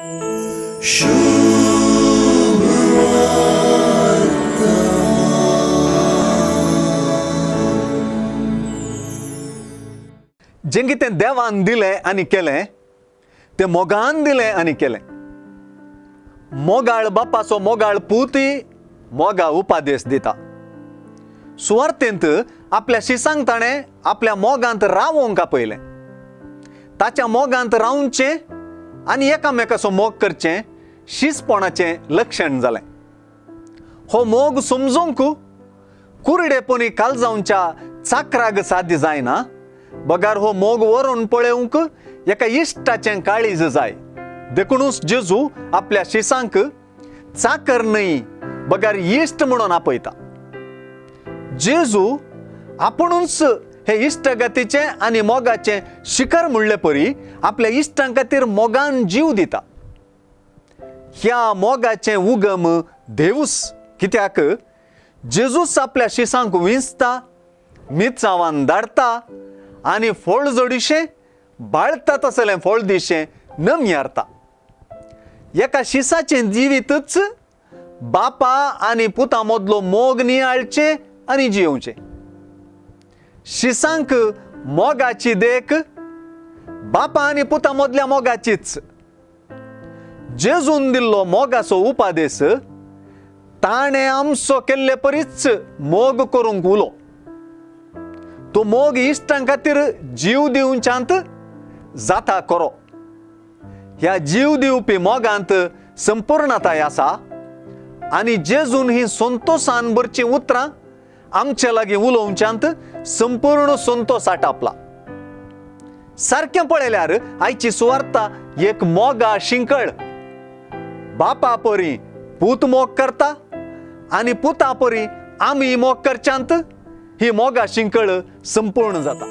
जें कितें देवान दिलें आनी केलें तें मोगान दिलें आनी केलें. मोगाळ बापाचो मोगाळ पूतय मोगा उपादेश दिता. सुवार्थेंत आपल्या शिसांक ताणें आपल्या मोगांत रावोंक आपयलें. ताच्या मोगांत रावचें आनी एकामेकाचो मोग करचें शिसपणाचें लक्षण जालें. हो मोग समजूंक कुरडेपणी कालजावच्या चाकराग साध्य जायना, बगार हो मोग व्हरून पळोवंक एका इश्टाचें काळीज जाय. देखूनच जेजू आपल्या शिसांक चाकर न्हय बगार इश्ट म्हणून आपयता. जेजू आपुणूच हे इश्टगतीचें आनी मोगाचें शिखर म्हणले परी आपल्या इश्टां खातीर मोगान जीव दिता. ह्या मोगाचें उगम देवूच, कित्याक जेजूच आपल्या शिसांक विंचता, मिरसांवान धाडटा आनी फळ जोडीशें बाळता तसलें फळ दिशें नमयारता. एका शिसाचें जिवीतच बापा आनी पुता मदलो मोग नियाळचें आनी जियोवचें. शिसांक मोगाची देख बापा आनी पुता मदल्या मोगाचीच. जेजून दिल्लो मोगाचो उपादेश ताणें आमचो केल्ले परीच मोग करूंक उलो. तो मोग इश्टां खातीर जीव दिवच्यांत जाता करो. ह्या जीव दिवपी मोगांत संपूर्णताय आसा आनी जेजून ही संतोसान भरचीं उतरां आमचे लागीं उलोवच्यांत संपूर्ण संतोस आटापला. सारकें पळयल्यार आयची सुवार्ता एक मोगा शिंकळ. बापा परी पूत मोग करता आनी पुता परी आमी मोग करच्यांत ही मोगा शिंकळ संपूर्ण जाता.